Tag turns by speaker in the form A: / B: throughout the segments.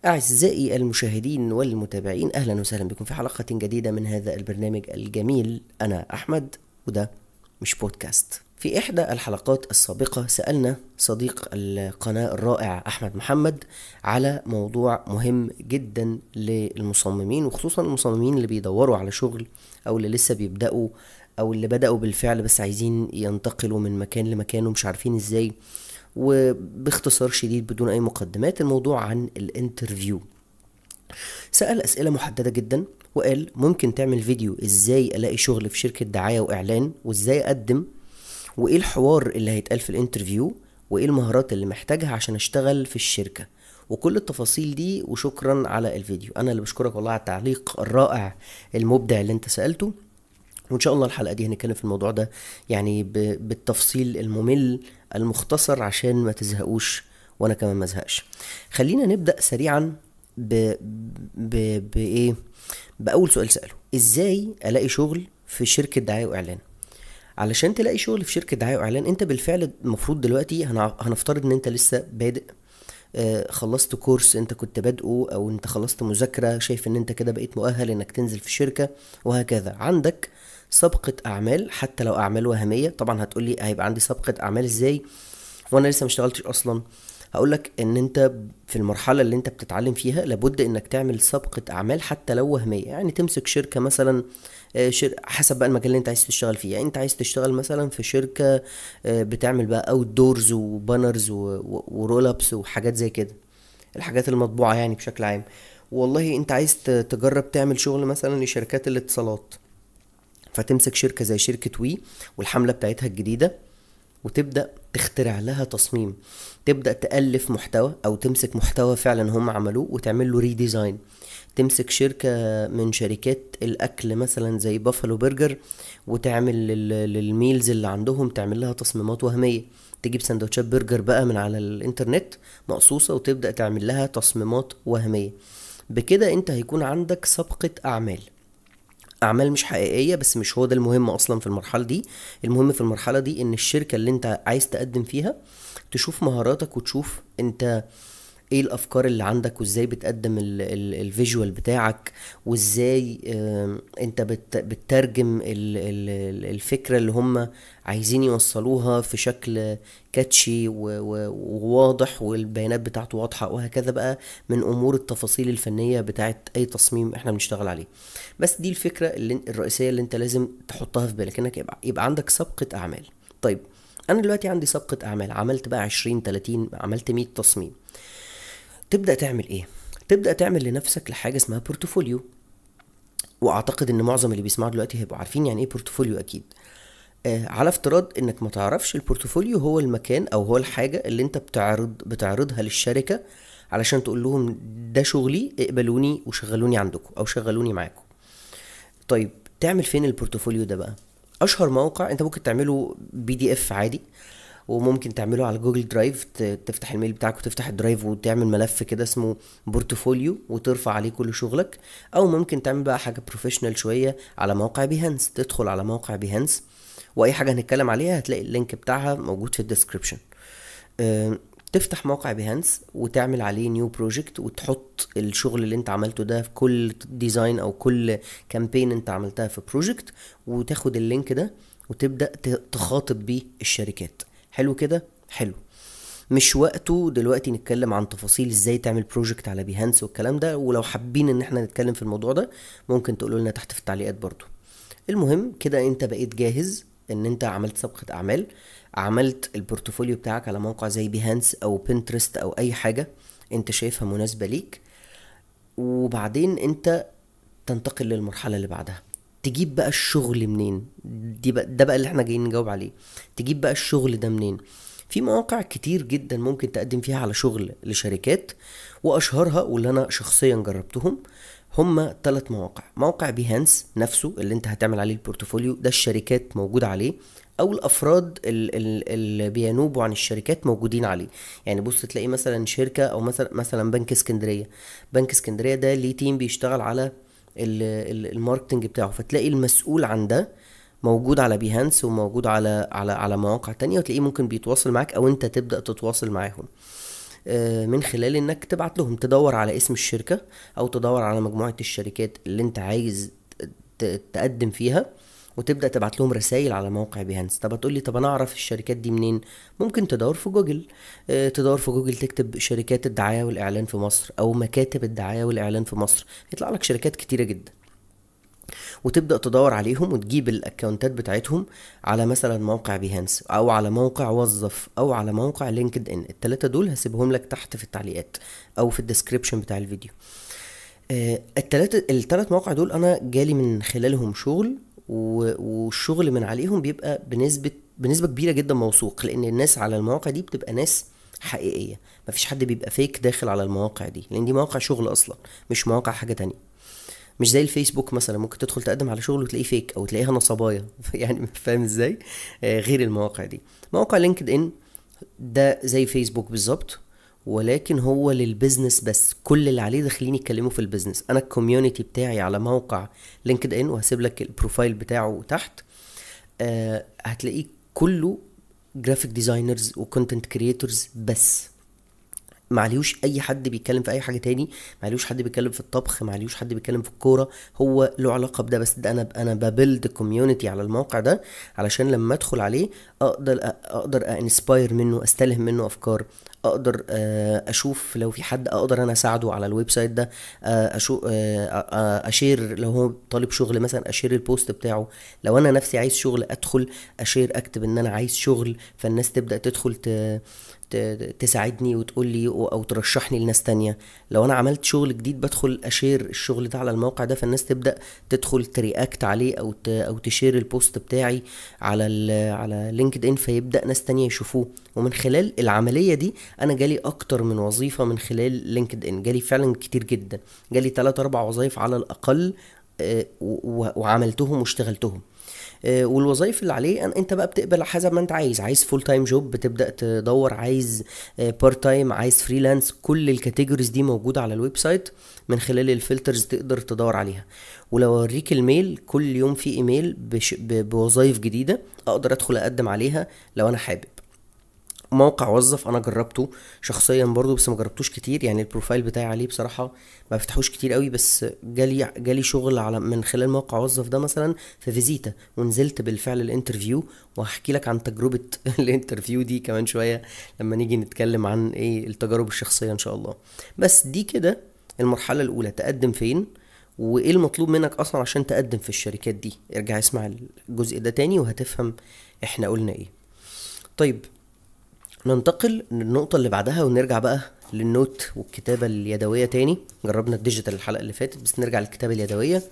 A: أعزائي المشاهدين والمتابعين، أهلا وسهلا بكم في حلقة جديدة من هذا البرنامج الجميل. أنا أحمد وده مش بودكاست. في إحدى الحلقات السابقة سألنا صديق القناة الرائع أحمد محمد على موضوع مهم جدا للمصممين، وخصوصا المصممين اللي بيدوروا على شغل أو اللي لسه بيبدأوا أو اللي بدأوا بالفعل بس عايزين ينتقلوا من مكان لمكان ومش عارفين إزاي. وباختصار شديد بدون أي مقدمات، الموضوع عن ال interview. سأل أسئلة محددة جدا وقال ممكن تعمل فيديو إزاي ألاقي شغل في شركة دعاية وإعلان، وإزاي أقدم، وإيه الحوار اللي هيتقال في ال interview، وإيه المهارات اللي محتاجها عشان أشتغل في الشركة، وكل التفاصيل دي. وشكرا على الفيديو. أنا اللي بشكرك والله على التعليق الرائع المبدع اللي أنت سألته، وإن شاء الله الحلقة دي هنتكلم في الموضوع ده يعني بالتفصيل الممل المختصر عشان ما تزهقوش وأنا كمان ما ازهقش. خلينا نبدأ سريعا ب ب بإيه؟ بأول سؤال سأله، إزاي ألاقي شغل في شركة دعاية وإعلان؟ علشان تلاقي شغل في شركة دعاية وإعلان أنت بالفعل المفروض دلوقتي هنفترض إن أنت لسه بادئ، خلصت كورس انت كنت بادئه، او انت خلصت مذاكرة، شايف ان انت كده بقيت مؤهل انك تنزل في الشركة وهكذا. عندك سابقة اعمال حتى لو اعمال وهمية. طبعا هتقولي هيبقى عندي سابقة اعمال ازاي وانا لسه ما اشتغلتش اصلا؟ هقولك ان انت في المرحلة اللي انت بتتعلم فيها لابد انك تعمل سابقة اعمال حتى لو وهمية. يعني تمسك شركة مثلا، حسب بقى المجال اللي انت عايز تشتغل فيه. يعني انت عايز تشتغل مثلا في شركة بتعمل بقى outdoors و banners و roll ups وحاجات زي كده، الحاجات المطبوعة يعني بشكل عام. والله انت عايز تجرب تعمل شغل مثلا لشركات الاتصالات، فتمسك شركة زي شركة وي والحملة بتاعتها الجديدة وتبدأ تخترع لها تصميم، تبدأ تألف محتوى أو تمسك محتوى فعلا هم عملوه وتعمل له redesign. تمسك شركة من شركات الأكل مثلا زي بافالو برجر وتعمل لل meals اللي عندهم تعمل لها تصميمات وهمية. تجيب سندوتشات برجر بقى من على الانترنت مقصوصة وتبدأ تعمل لها تصميمات وهمية. بكده انت هيكون عندك سابقة أعمال، أعمال مش حقيقية، بس مش هو ده المهم أصلا في المرحلة دي. المهم في المرحلة دي إن الشركة اللي أنت عايز تقدم فيها تشوف مهاراتك وتشوف أنت إيه الأفكار اللي عندك، وإزاي بتقدم ال visual بتاعك، وإزاي أنت بتترجم الفكرة اللي هم عايزين يوصلوها في شكل catchy وواضح، والبيانات بتاعته واضحة، وهكذا بقى من أمور التفاصيل الفنية بتاعت أي تصميم احنا بنشتغل عليه. بس دي الفكرة اللي الرئيسية اللي انت لازم تحطها في بالك، انك يبقى عندك سابقة أعمال. طيب أنا دلوقتي عندي سابقة أعمال، عملت بقى 20 30، عملت 100 تصميم. تبدأ تعمل ايه؟ تبدأ تعمل لنفسك لحاجة اسمها portfolio. واعتقد ان معظم اللي بيسمعوا دلوقتي هيبقوا عارفين يعني ايه portfolio اكيد. على افتراض انك ما تعرفش، ال portfolio هو المكان او هو الحاجة اللي انت بتعرضها للشركة علشان تقول لهم ده شغلي، اقبلوني وشغلوني عندكم او شغلوني معاكم. طيب تعمل فين ال portfolio ده بقى؟ اشهر موقع انت ممكن تعمله PDF عادي، وممكن تعمله على Google Drive، تفتح ال mail بتاعك وتفتح ال Drive وتعمل ملف كده اسمه portfolio وترفع عليه كل شغلك. او ممكن تعمل بقى حاجة professional شوية على موقع Behance. تدخل على موقع Behance، واي حاجة هنتكلم عليها هتلاقي ال link بتاعها موجود في ال description. تفتح موقع Behance وتعمل عليه new project، وتحط الشغل اللي انت عملته ده في كل design او كل campaign انت عملتها في project، وتاخد ال link ده وتبدأ تخاطب بيه الشركات. حلو كده؟ حلو. مش وقته دلوقتي نتكلم عن تفاصيل ازاي تعمل project على Behance والكلام ده، ولو حابين ان احنا نتكلم في الموضوع ده ممكن تقولوا لنا تحت في التعليقات برضو. المهم كده انت بقيت جاهز ان انت عملت سابقة اعمال، عملت ال portfolio بتاعك على موقع زي Behance او Pinterest او اي حاجة انت شايفها مناسبة ليك. وبعدين انت تنتقل للمرحلة اللي بعدها، تجيب بقى الشغل منين؟ دي بقى ده بقى اللي احنا جايين نجاوب عليه. تجيب بقى الشغل ده منين؟ في مواقع كتير جدا ممكن تقدم فيها على شغل لشركات، واشهرها واللي انا شخصيا جربتهم هما 3 مواقع. موقع Behance نفسه اللي انت هتعمل عليه ال portfolio ده، الشركات موجودة عليه، او الافراد اللي بينوبوا عن الشركات موجودين عليه. يعني بص تلاقي مثلا شركة او مثلا بنك اسكندرية. بنك اسكندرية ده ليه team بيشتغل على ال marketing بتاعه، فتلاقي المسؤول عن ده موجود على Behance وموجود على على على مواقع تانية، وتلاقيه ممكن بيتواصل معاك او انت تبدأ تتواصل معاهم. من خلال انك تبعت لهم، تدور على اسم الشركة او تدور على مجموعة الشركات اللي انت عايز تقدم فيها، وتبدأ تبعت لهم رسائل على موقع Behance. طب هتقولي طب انا اعرف الشركات دي منين؟ ممكن تدور في جوجل، تدور في جوجل تكتب شركات الدعاية والإعلان في مصر او مكاتب الدعاية والإعلان في مصر، يطلع لك شركات كتيرة جدا، وتبدأ تدور عليهم وتجيب ال accountات بتاعتهم على مثلا موقع Behance او على موقع وظف او على موقع LinkedIn. التلاتة دول هسيبهم لك تحت في التعليقات او في ال description بتاع الفيديو. التلات مواقع دول انا جالي من خلالهم شغل، والشغل من عليهم بيبقى بنسبة كبيرة جدا موثوق، لان الناس على المواقع دي بتبقى ناس حقيقية، مفيش حد بيبقى fake داخل على المواقع دي، لان دي مواقع شغل اصلا مش مواقع حاجة تانية. مش زي الفيسبوك مثلا ممكن تدخل تقدم على شغل وتلاقيه fake او تلاقيها نصبايه يعني فاهم ازاي؟ غير المواقع دي. موقع LinkedIn ده زي فيسبوك بالظبط، ولكن هو لل business بس، كل اللي عليه داخلين يتكلموا في ال business. انا ال community بتاعي على موقع LinkedIn، وهسيب لك ال profile بتاعه تحت، هتلاقيه كله graphic designers و content creators بس، معليوش اي حد بيتكلم في اي حاجة تاني، معليوش حد بيتكلم في الطبخ، معليوش حد بيتكلم في الكوره، هو له علاقة بده بس. ده انا ب build community على الموقع ده علشان لما ادخل عليه اقدر inspire منه، استلهم منه افكار، اقدر اشوف لو في حد اقدر انا اساعده على ال website ده، ا share لو هو طالب شغل مثلا ا share ال post بتاعه، لو انا نفسي عايز شغل ادخل ا share اكتب ان انا عايز شغل، فالناس تبدا تدخل تساعدني وتقول لي او ترشحني لناس تانية. لو انا عملت شغل جديد بدخل ا share الشغل ده على الموقع ده، فالناس تبدا تدخل ت react عليه او ت share ال post بتاعي على LinkedIn، فيبدا ناس تانية يشوفوه. ومن خلال العملية دي انا جالي اكتر من وظيفة من خلال LinkedIn، جالي فعلا كتير جدا، جالي 3-4 وظايف على الاقل، وعملتهم واشتغلتهم. والوظايف اللي عليه انت بقى بتقبل حسب ما انت عايز، عايز full time job بتبدا تدور، عايز part time، عايز freelance، كل ال categories دي موجودة على ال website، من خلال ال filters تقدر تدور عليها. ولو اوريك ال mail، كل يوم في ايميل بوظايف جديدة اقدر ادخل اقدم عليها لو انا حابب. موقع وظف انا جربته شخصيا برضو، بس ما جربتوش كتير، يعني ال profile بتاعي عليه بصراحة ما بفتحوش كتير قوي، بس جالي شغل من خلال موقع وظف ده مثلا في فيزيتا، ونزلت بالفعل ال interview، وهحكي لك عن تجربة ال interview دي كمان شوية لما نيجي نتكلم عن ايه التجارب الشخصية ان شاء الله. بس دي كده المرحلة الاولى، تقدم فين وايه المطلوب منك اصلا عشان تقدم في الشركات دي. ارجع اسمع الجزء ده تاني وهتفهم احنا قلنا ايه. طيب ننتقل للنقطة اللي بعدها، ونرجع بقى لل note والكتابة اليدوية تاني. جربنا ال digital الحلقة اللي فاتت، بس نرجع للكتابة اليدوية.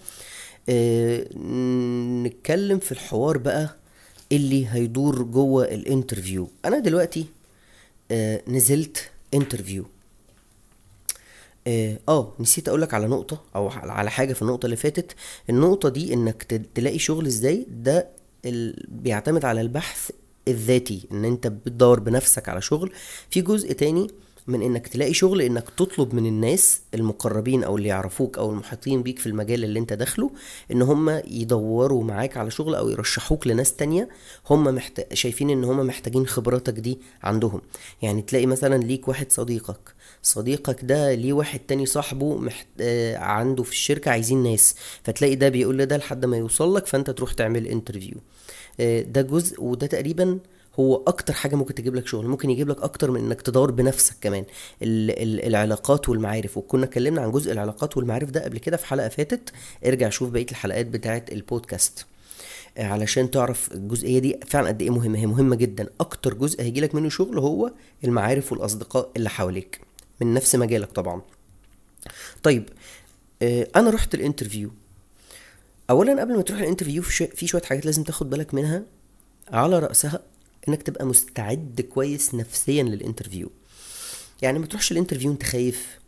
A: نتكلم في الحوار بقى اللي هيدور جوه ال interview. انا دلوقتي نزلت interview. نسيت اقولك على نقطة او على حاجة في النقطة اللي فاتت. النقطة دي انك تلاقي شغل ازاي، ده بيعتمد على البحث الذاتي، ان انت بتدور بنفسك على شغل. في جزء تاني من انك تلاقي شغل، انك تطلب من الناس المقربين او اللي يعرفوك او المحيطين بيك في المجال اللي انت داخله، ان هم يدوروا معاك على شغل او يرشحوك لناس تانية هم شايفين ان هم محتاجين خبراتك دي عندهم. يعني تلاقي مثلا ليك واحد صديقك ده ليه واحد تاني صاحبه عنده في الشركة عايزين ناس، فتلاقي ده بيقول لده لحد ما يوصل لك، فانت تروح تعمل interview. ده جزء، وده تقريبا هو اكتر حاجة ممكن تجيب لك شغل، ممكن يجيب لك اكتر من انك تدور بنفسك كمان. العلاقات والمعارف، وكنا اتكلمنا عن جزء العلاقات والمعارف ده قبل كده في حلقة فاتت، ارجع شوف بقية الحلقات بتاعه البودكاست علشان تعرف الجزئية دي فعلا قد ايه مهمة. هي مهمة جدا. اكتر جزء هيجي لك منه شغل هو المعارف والاصدقاء اللي حواليك من نفس مجالك طبعا. طيب انا رحت ال interview. اولا قبل ما تروح ال interview في شوية حاجات لازم تاخد بالك منها، على رأسها انك تبقى مستعد كويس نفسيا لل interview. يعني ما تروحش ال interview انت خايف،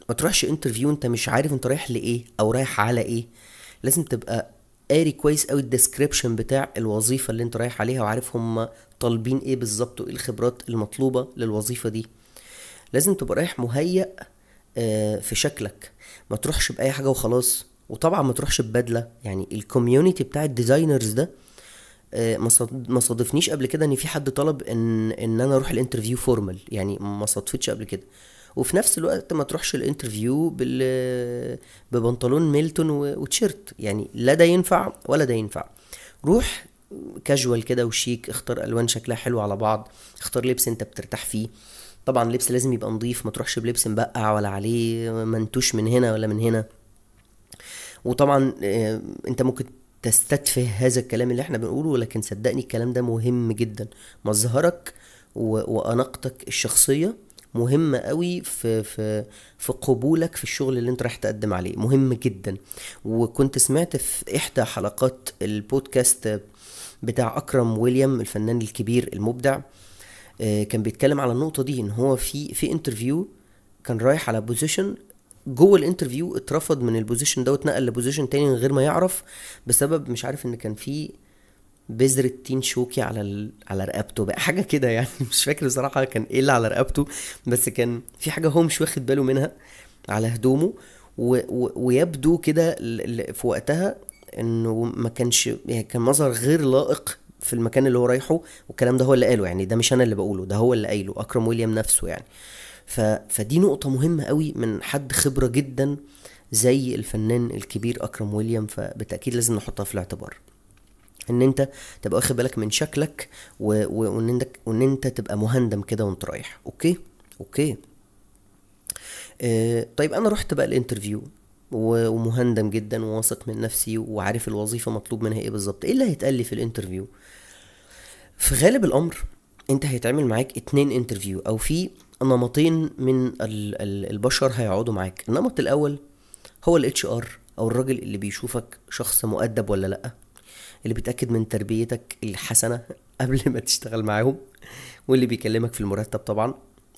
A: ما تروحش interview انت مش عارف انت رايح لايه او رايح على ايه. لازم تبقى قاري كويس قوي ال description بتاع الوظيفة اللي انت رايح عليها، وعارف هم طالبين ايه بالظبط وايه الخبرات المطلوبة للوظيفة دي. لازم تبقى رايح مهيأ في شكلك، ما تروحش باي حاجة وخلاص. وطبعا ما تروحش ببدله. يعني ال community بتاع ال designers ده ما صادفنيش قبل كده ان في حد طلب ان انا اروح ال interview formal، يعني ما صادفتش قبل كده. وفي نفس الوقت ما تروحش ال interview ببنطلون ميلتون وتيشيرت، يعني لا ده ينفع ولا ده ينفع. روح كاجوال كده وشيك، اختار الوان شكلها حلو على بعض، اختار لبس انت بترتاح فيه. طبعا اللبس لازم يبقى نظيف، ما تروحش بلبس مبقع ولا عليه منتوش من هنا ولا من هنا. وطبعا انت ممكن تستتفه هذا الكلام اللي احنا بنقوله، ولكن صدقني الكلام ده مهم جدا. مظهرك واناقتك الشخصية مهمة قوي في في في قبولك في الشغل اللي انت رايح تقدم عليه، مهم جدا. وكنت سمعت في احدى حلقات البودكاست بتاع اكرم ويليام الفنان الكبير المبدع، كان بيتكلم على النقطة دي، ان هو في interview كان رايح على position، جوه ال interview اترفض من ال position ده واتنقل ل position تاني من غير ما يعرف، بسبب مش عارف ان كان في بذرة تين شوكي على رقبته بقى، حاجة كده يعني، مش فاكر بصراحة كان ايه اللي على رقبته، بس كان في حاجة هو مش واخد باله منها على هدومه. ويبدو كده في وقتها انه ما كانش، يعني كان مظهر غير لائق في المكان اللي هو رايحة. والكلام ده هو اللي قاله، يعني ده مش انا اللي بقوله، ده هو اللي قايله اكرم ويليام نفسه يعني. فدي نقطة مهمة قوي من حد خبرة جدا زي الفنان الكبير اكرم ويليام، فبالتأكيد لازم نحطها في الاعتبار، ان انت تبقى واخد بالك من شكلك وان انت تبقى مهندم كده وانت رايح. okay. طيب انا رحت بقى ال interview ومهندم جدا وواثق من نفسي وعارف الوظيفة مطلوب منها ايه بالظبط. ايه اللي هيتقال لي في ال interview؟ في غالب الامر انت هيتعمل معاك 2 interview، او في نمطين من البشر هيقعدوا معاك. النمط الاول هو ال HR، او الراجل اللي بيشوفك شخص مؤدب ولا لا، اللي بيتأكد من تربيتك الحسنة قبل ما تشتغل معاهم، واللي بيكلمك في المرتب طبعا.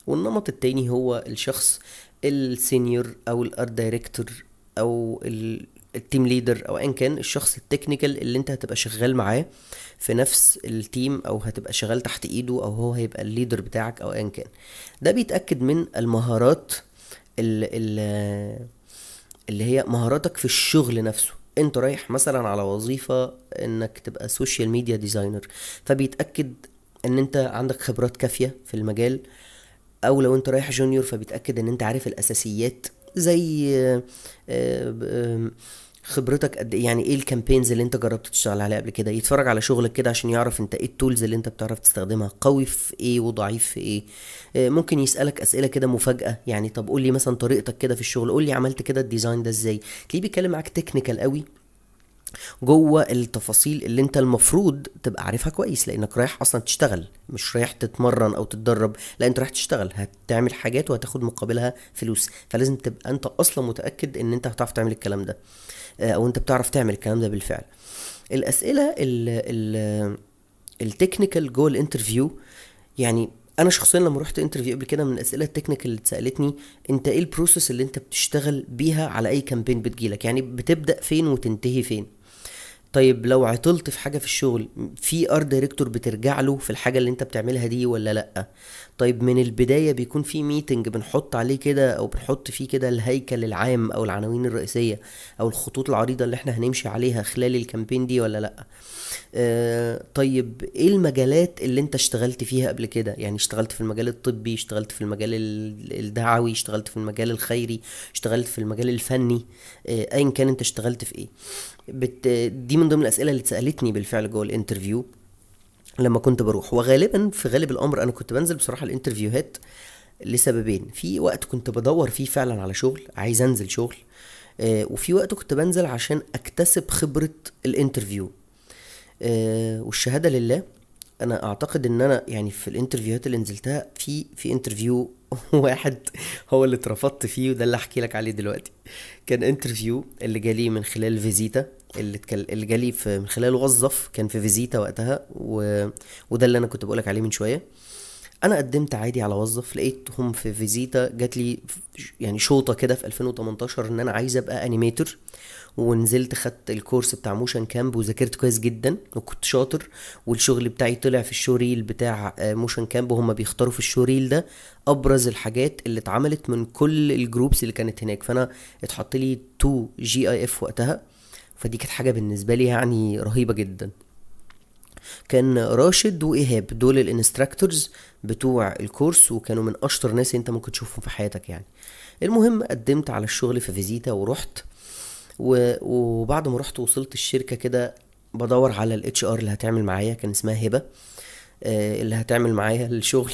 A: والنمط التاني هو الشخص ال senior او ال art director او ال team leader او ان كان الشخص ال technical اللي انت هتبقى شغال معاه في نفس ال team، او هتبقى شغال تحت ايده، او هو هيبقى ال leader بتاعك او ان كان. ده بيتأكد من المهارات اللي هي مهاراتك في الشغل نفسه. انت رايح مثلا على وظيفة انك تبقى social media designer، فبيتأكد ان انت عندك خبرات كافية في المجال، او لو انت رايح junior فبيتأكد ان انت عارف الاساسيات زي خبرتك قد ايه، يعني ايه ال campaigns اللي انت جربت تشتغل عليها قبل كده، يتفرج على شغلك كده عشان يعرف انت ايه ال tools اللي انت بتعرف تستخدمها، قوي في ايه وضعيف في ايه. ممكن يسألك اسئلة كده مفاجأة، يعني طب قول لي مثلا طريقتك كده في الشغل، قول لي عملت كده ال design ده ازاي. تلاقيه بيتكلم معاك technical قوي جوه التفاصيل اللي انت المفروض تبقى عارفها كويس، لانك رايح اصلا تشتغل، مش رايح تتمرن او تتدرب، لا انت رايح تشتغل، هتعمل حاجات وهتاخد مقابلها فلوس، فلازم تبقى انت اصلا متأكد ان انت هتعرف تعمل الكلام ده، او انت بتعرف تعمل الكلام ده بالفعل. الاسئلة ال technical جوه ال interview، يعني انا شخصيا لما رحت interview قبل كده من الاسئلة ال technical اللي اتسالتني، انت ايه ال process اللي انت بتشتغل بيها على اي campaign بتجيلك، يعني بتبدا فين وتنتهي فين. طيب لو عطلت في حاجة في الشغل، في art director بترجع له في الحاجة اللي انت بتعملها دي ولا لا؟ طيب من البداية بيكون في meeting بنحط عليه كده، او بنحط فيه كده الهيكل العام او العناوين الرئيسية او الخطوط العريضة اللي احنا هنمشي عليها خلال ال campaign دي ولا لا؟ طيب ايه المجالات اللي انت اشتغلت فيها قبل كده؟ يعني اشتغلت في المجال الطبي، اشتغلت في المجال الدعوي، اشتغلت في المجال الخيري، اشتغلت في المجال الفني، ايا كان انت اشتغلت في ايه. دي من ضمن الاسئلة اللي اتسالتني بالفعل جوه ال interview لما كنت بروح. وغالبا في غالب الامر انا كنت بنزل بصراحة ال interview هات لسببين، في وقت كنت بدور فيه فعلا على شغل، عايز انزل شغل، وفي وقت كنت بنزل عشان اكتسب خبره ال interview. والشهادة لله انا اعتقد ان انا يعني في ال interview هات اللي نزلتها في interview واحد هو اللي اترفضت فيه، وده اللي احكي لك عليه دلوقتي. كان interview اللي جالي من خلال فيزيتا، اللي جالي من خلال وظف، كان في فيزيتا وقتها، وده اللي انا كنت بقولك عليه من شوية. انا قدمت عادي على وظف، لقيتهم في فيزيتا، جات لي يعني شوطه كده في 2018 ان انا عايز ابقى animator، ونزلت خدت ال course بتاع Motion Camp وذاكرت كويس جدا وكنت شاطر، والشغل بتاعي طلع في ال showreel بتاع Motion Camp، وهم بيختاروا في ال showreel ده ابرز الحاجات اللي اتعملت من كل ال groups اللي كانت هناك، فانا اتحط لي 2 GIF وقتها، فدي كانت حاجة بالنسبة لي يعني رهيبة جدا. كان راشد وايهاب دول ال instructors بتوع ال course، وكانوا من اشطر ناس انت ممكن تشوفهم في حياتك يعني. المهم قدمت على الشغل في فيزيتا ورحت، وبعد ما رحت وصلت الشركة كده بدور على ال HR اللي هتعمل معايا، كان اسمها هبه، اللي هتعمل معايا الشغل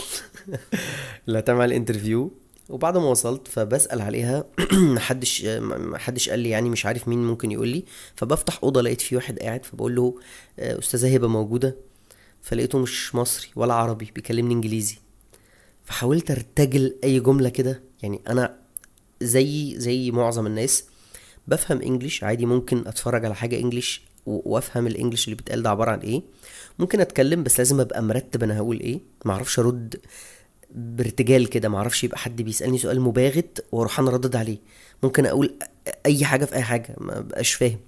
A: اللي هتعمل ال interview. وبعد ما وصلت فبسأل عليها محدش قال لي يعني، مش عارف مين ممكن يقول لي. فبفتح أوضة لقيت في واحد قاعد، فبقول له أستاذة هبة موجودة؟ فلقيته مش مصري ولا عربي، بيكلمني إنجليزي. فحاولت ارتجل أي جملة كده، يعني أنا زي معظم الناس بفهم English عادي، ممكن أتفرج على حاجة English وافهم ال English اللي بيتقال ده عبارة عن ايه، ممكن اتكلم بس لازم ابقى مرتب انا هقول ايه، معرفش ارد بارتجال كده، معرفش يبقى حد بيسألني سؤال مباغت واروح انا ردد عليه، ممكن اقول اي حاجة في اي حاجة ما بقاش فاهم.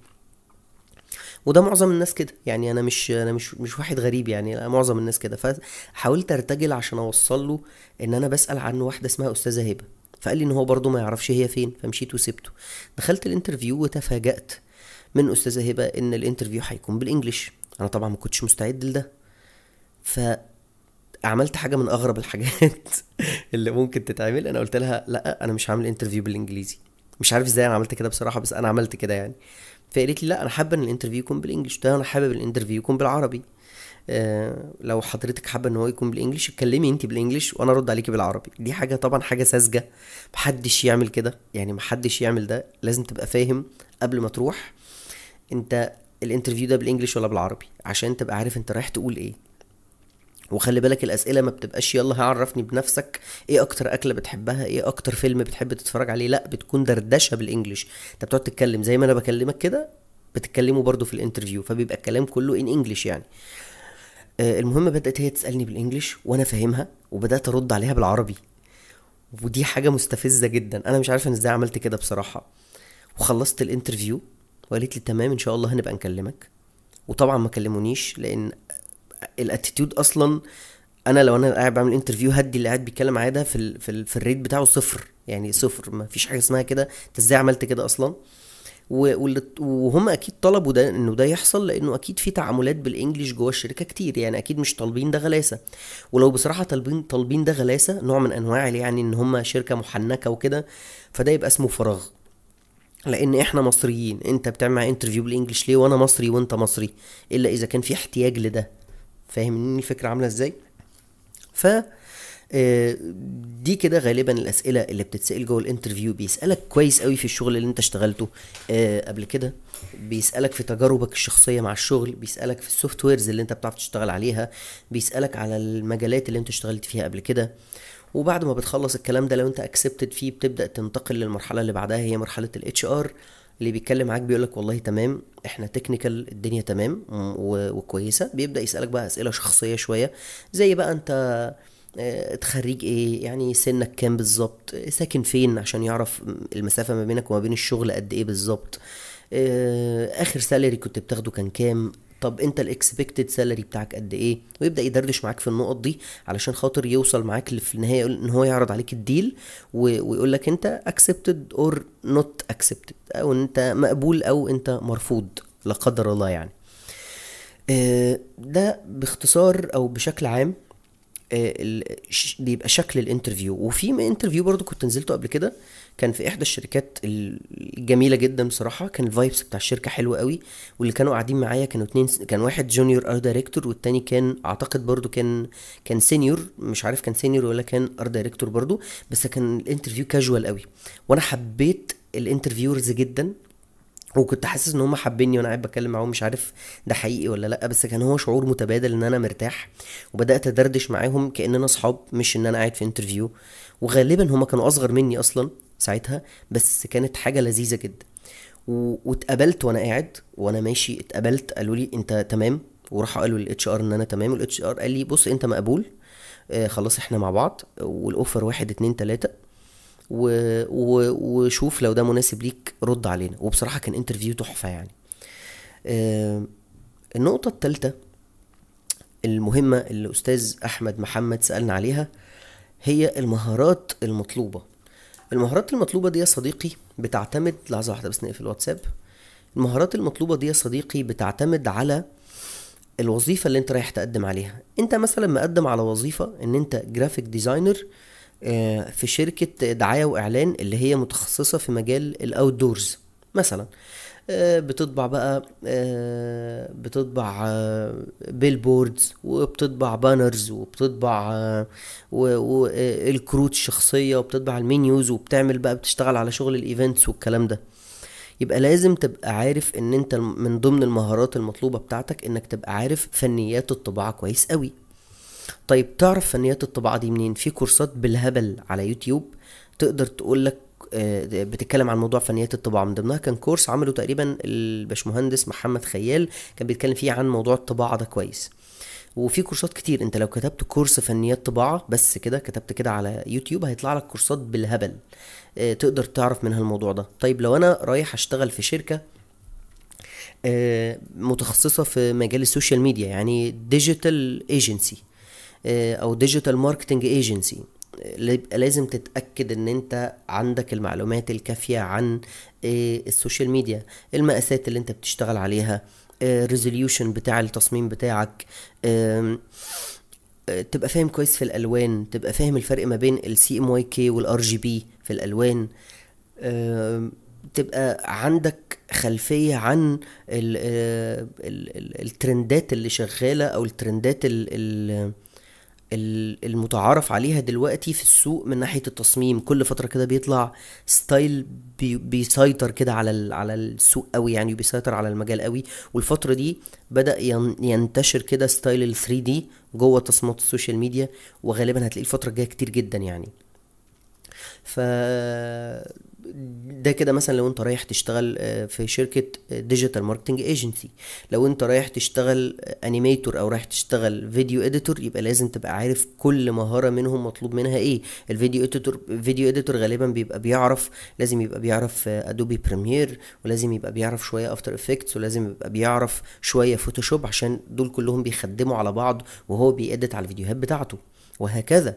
A: وده معظم الناس كده يعني، انا مش واحد غريب يعني، لا معظم الناس كده. فحاولت ارتجل عشان اوصل له ان انا بسأل عن واحدة اسمها استاذة هبة، فقال لي ان هو برضو ما يعرفش هي فين، فمشيت وسبته. دخلت ال interview وتفاجأت من استاذة هبة ان ال interview هيكون بال English. انا طبعا ما كنتش مستعد لده، فعملت حاجة من اغرب الحاجات اللي ممكن تتعمل. انا قلت لها لا انا مش هعمل interview بالانجليزي، مش عارف ازاي انا عملت كده بصراحة، بس انا عملت كده يعني. فقالت لي لا انا حابة ان ال interview يكون بال English. قلت لها انا حابب ال interview يكون بالعربي، لو حضرتك حابة ان هو يكون بال English اتكلمي انت بال English وانا ارد عليكي بالعربي. دي حاجة طبعا حاجة ساذجة، محدش يعمل كده يعني، محدش يعمل ده، لازم تبقى فاهم قبل ما تروح انت ال interview ده بال English ولا بالعربي عشان تبقى عارف انت رايح تقول ايه. وخلي بالك الاسئلة ما بتبقاش يلا هعرفني بنفسك، ايه اكتر اكله بتحبها، ايه اكتر فيلم بتحب تتفرج عليه، لا بتكون دردشة بال English، انت بتقعد تتكلم زي ما انا بكلمك كده بتتكلموا برضو في ال interview، فبيبقى الكلام كله in English يعني. المهم بدات هي تسالني بال English وانا فاهمها، وبدات ارد عليها بالعربي، ودي حاجة مستفزة جدا، انا مش عارف انا ازاي عملت كده بصراحة. وخلصت ال interview وقالت لي تمام ان شاء الله هنبقى نكلمك، وطبعا ما كلمونيش لان ال attitude اصلا انا لو انا قاعد بعمل interview هدي اللي قاعد بيتكلم معايا ده في ال rate بتاعه صفر، يعني صفر، ما فيش حاجة اسمها كده، انت ازاي عملت كده اصلا؟ وهم اكيد طلبوا ده انه ده يحصل، لانه اكيد في تعاملات بال English جوه الشركة كتير يعني، اكيد مش طالبين ده غلاسه. ولو بصراحة طالبين ده غلاسه نوع من انواع يعني ان هم شركة محنكة وكده، فده يبقى اسمه فراغ، لان احنا مصريين، انت بتعمل interview بال English ليه وانا مصري وانت مصري؟ الا اذا كان في احتياج لده. فاهمين الفكرة عامله ازاي؟ ف دي كده غالبا الاسئلة اللي بتتسال جوه ال interview. بيسالك كويس قوي في الشغل اللي انت اشتغلته قبل كده، بيسالك في تجاربك الشخصية مع الشغل، بيسالك في ال softwares اللي انت بتعرف تشتغل عليها، بيسالك على المجالات اللي انت اشتغلت فيها قبل كده. وبعد ما بتخلص الكلام ده لو انت accepted فيه بتبدا تنتقل للمرحلة اللي بعدها، هي مرحلة ال HR اللي بيتكلم معاك بيقولك والله تمام احنا technical الدنيا تمام وكويسة. بيبدا يسالك بقى اسئلة شخصية شوية، زي بقى انت اتخريج ايه، يعني سنك كام بالظبط، ساكن فين عشان يعرف المسافة ما بينك وما بين الشغل قد ايه بالظبط، اخر salary كنت بتاخده كان كام، طب انت ال expected salary بتاعك قد ايه، ويبدا يدردش معاك في النقط دي علشان خاطر يوصل معاك في النهاية ان هو يعرض عليك ال deal ويقول لك انت accepted or not accepted، او انت مقبول او انت مرفوض لا قدر الله يعني. ده باختصار او بشكل عام بيبقى شكل ال interview. وفي interview برضو كنت نزلته قبل كده، كان في احدى الشركات الجميلة جدا بصراحة، كان ال vibes بتاع الشركة حلوة قوي، واللي كانوا قاعدين معايا كانوا اتنين، كان واحد junior art director والتاني كان اعتقد برضو كان senior، مش عارف كان senior ولا كان art director برضو، بس كان ال interview casual قوي، وانا حبيت ال interviewers جدا، وكنت حاسس ان هم حابيني وانا قاعد بتكلم معاهم، مش عارف ده حقيقي ولا لا، بس كان هو شعور متبادل ان انا مرتاح، وبدات ادردش معاهم كاننا اصحاب مش ان انا قاعد في interview. وغالبا هم كانوا اصغر مني اصلا ساعتها، بس كانت حاجة لذيذة جدا. واتقابلت وانا قاعد وانا ماشي، اتقابلت قالوا لي انت تمام، وراحوا قالوا لل HR ان انا تمام، وال HR قال لي بص انت مقبول، خلاص احنا مع بعض، وال offer 1 2 3 وشوف لو ده مناسب ليك رد علينا. وبصراحة كان interview تحفة يعني. النقطة الثالثة المهمة اللي أستاذ أحمد محمد سألنا عليها هي المهارات المطلوبة. المهارات المطلوبة دي يا صديقي بتعتمد، لحظة واحدة بس نقفل الواتساب. المهارات المطلوبة دي يا صديقي بتعتمد على الوظيفة اللي انت رايح تقدم عليها. انت مثلا مقدم على وظيفة ان انت graphic designer في شركة دعاية واعلان اللي هي متخصصة في مجال ال outdoors مثلا، بتطبع بقى، بتطبع billboards، وبتطبع banners، وبتطبع والكروت الشخصية، وبتطبع ال menus، وبتعمل بقى بتشتغل على شغل ال events والكلام ده. يبقى لازم تبقى عارف ان انت من ضمن المهارات المطلوبة بتاعتك انك تبقى عارف فنيات الطباعة كويس قوي. طيب تعرف فنيات الطباعة دي منين؟ في كورسات بالهبل على يوتيوب تقدر تقولك بتتكلم عن موضوع فنيات الطباعة. من ضمنها كان كورس عمله تقريبا الباشمهندس محمد خيال، كان بيتكلم فيه عن موضوع الطباعة ده كويس. وفي كورسات كتير، انت لو كتبت كورس فنيات طباعة بس كده، كتبت كده على يوتيوب هيطلع لك كورسات بالهبل، تقدر تعرف منها الموضوع ده. طيب لو انا رايح اشتغل في شركة متخصصة في مجال ال social media، يعني digital agency او digital marketing agency، يبقى لازم تتأكد ان انت عندك المعلومات الكافية عن ال social media، المقاسات اللي انت بتشتغل عليها، resolution بتاع التصميم بتاعك، تبقى فاهم كويس في الالوان، تبقى فاهم الفرق ما بين ال CMYK وال RGB في الالوان، تبقى عندك خلفية عن الترندات اللي شغالة او الترندات المتعارف عليها دلوقتي في السوق من ناحية التصميم. كل فترة كده بيطلع style بيسيطر كده على السوق قوي يعني، وبيسيطر على المجال قوي. والفترة دي بدأ ينتشر كده style ال 3D جوه تصميمات ال social media، وغالبا هتلاقيه الفترة الجاية كتير جدا يعني. ف ده كده مثلا لو انت رايح تشتغل في شركة digital marketing agency. لو انت رايح تشتغل animator او رايح تشتغل video editor، يبقى لازم تبقى عارف كل مهارة منهم مطلوب منها ايه. ال video editor، video editor غالبا بيبقى بيعرف، لازم يبقى بيعرف Adobe Premiere، ولازم يبقى بيعرف شوية After Effects، ولازم يبقى بيعرف شوية Photoshop، عشان دول كلهم بيخدموا على بعض وهو بي edit على الفيديوهات بتاعته وهكذا.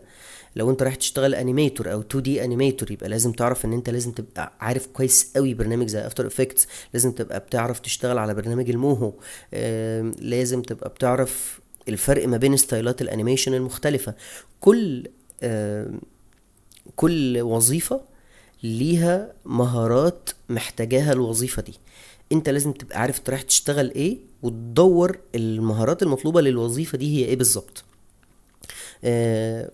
A: لو انت رايح تشتغل animator او 2D animator، يبقى لازم تعرف ان انت لازم تبقى عارف كويس قوي برنامج زي After Effects، لازم تبقى بتعرف تشتغل على برنامج ال Moho، لازم تبقى بتعرف الفرق ما بين ستايلات ال animation المختلفة. كل وظيفة ليها مهارات محتاجاها الوظيفة دي. انت لازم تبقى عارف انت رايح تشتغل ايه، وتدور المهارات المطلوبة للوظيفة دي هي ايه بالظبط،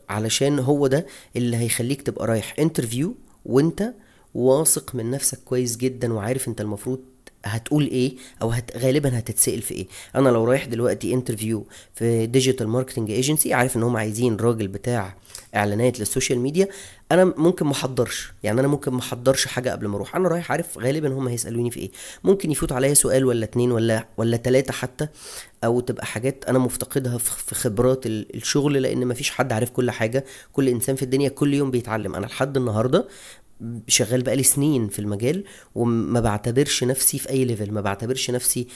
A: علشان هو ده اللي هيخليك تبقى رايح interview وانت واثق من نفسك كويس جدا، وعارف انت المفروض هتقول ايه، او غالبا هتتسأل في ايه. انا لو رايح دلوقتي interview في digital marketing agency، عارف ان هم عايزين راجل بتاع اعلانات لل social media، انا ممكن ما احضرش، يعني انا ممكن ما احضرش حاجة قبل ما اروح، انا رايح عارف غالبا هم هيسالوني في ايه. ممكن يفوت عليا سؤال ولا اتنين ولا تلاتة حتى، او تبقى حاجات انا مفتقدها في خبرات الشغل، لان مفيش حد عارف كل حاجة. كل انسان في الدنيا كل يوم بيتعلم. انا لحد النهارده شغال بقالي سنين في المجال، وما بعتبرش نفسي في اي level، ما بعتبرش نفسي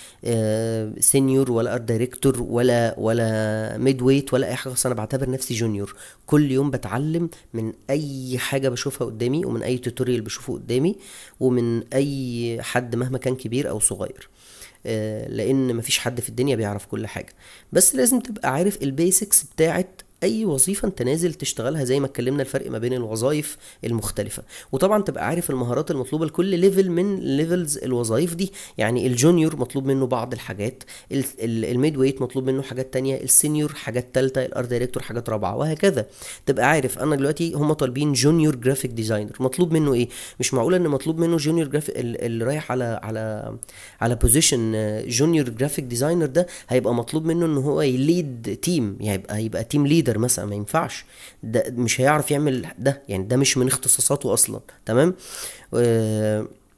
A: senior ولا art director ولا midweight ولا اي حاجة خالص. انا بعتبر نفسي junior. كل يوم بتعلم من اي حاجة بشوفها قدامي، ومن اي tutorial بشوفه قدامي، ومن اي حد مهما كان كبير او صغير، لان مفيش حد في الدنيا بيعرف كل حاجة. بس لازم تبقى عارف ال basics بتاعت اي وظيفة انت نازل تشتغلها، زي ما اتكلمنا الفرق ما بين الوظائف المختلفة. وطبعا تبقى عارف المهارات المطلوبة لكل level من levels الوظائف دي. يعني ال junior مطلوب منه بعض الحاجات، ال midweight مطلوب منه حاجات تانية، ال senior حاجات تالتة، ال art director حاجات رابعة، وهكذا. تبقى عارف انا دلوقتي هم طالبين junior graphic designer، مطلوب منه ايه؟ مش معقول ان مطلوب منه junior graphic اللي رايح على position junior graphic designer ده هيبقى مطلوب منه ان هو ي lead team، يعني هيبقى team leader مثلا. ما ينفعش، ده مش هيعرف يعمل ده، يعني ده مش من اختصاصاته اصلا. تمام.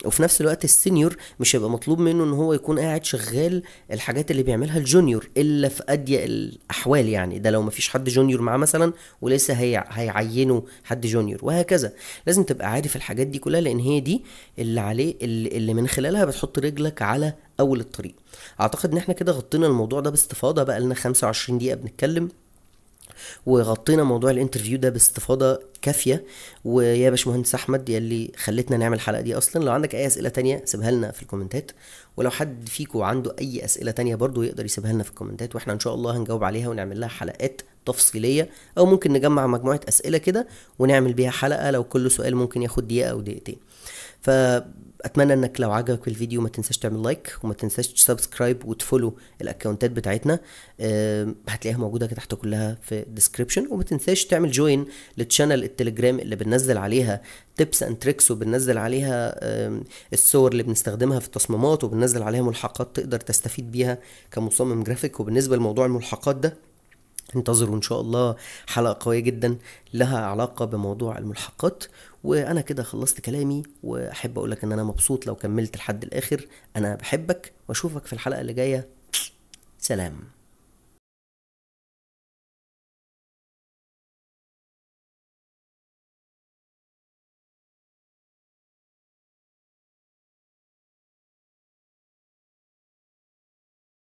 A: وفي نفس الوقت ال senior مش هيبقى مطلوب منه ان هو يكون قاعد شغال الحاجات اللي بيعملها ال junior الا في اضيق الاحوال، يعني ده لو مفيش حد junior معاه مثلا ولسه هيعينه حد junior وهكذا. لازم تبقى عارف الحاجات دي كلها، لان هي دي اللي عليه اللي من خلالها بتحط رجلك على اول الطريق. اعتقد ان احنا كده غطينا الموضوع ده باستفاضة، بقى لنا 25 دقيقة بنتكلم. وغطينا موضوع ال interview ده باستفاضة كافيه. ويا باشمهندس احمد يلي خلتنا نعمل الحلقة دي اصلا، لو عندك اي اسئلة تانية سيبها لنا في الكومنتات، ولو حد فيكو عنده اي اسئلة تانية برضو يقدر يسيبها لنا في الكومنتات، واحنا ان شاء الله هنجاوب عليها ونعمل لها حلقات تفصيلية، او ممكن نجمع مجموعة اسئلة كده ونعمل بيها حلقة لو كل سؤال ممكن ياخد دقيقة او دقيقتين. فاتمنى انك لو عجبك الفيديو ما تنساش تعمل like، وما تنساش ت subscribe وت follow الاكونتات بتاعتنا، هتلاقيها موجودة تحت كلها في ال description. وما تنساش تعمل join لل channel التليجرام اللي بننزل عليها tips and tricks، وبننزل عليها الصور اللي بنستخدمها في التصميمات، وبننزل عليها ملحقات تقدر تستفيد بيها كمصمم جرافيك. وبالنسبة لموضوع الملحقات ده انتظروا ان شاء الله حلقة قوية جدا لها علاقة بموضوع الملحقات. وانا كده خلصت كلامي، واحب اقولك ان انا مبسوط لو كملت لحد الاخر. انا بحبك واشوفك في الحلقة اللي جاية. سلام.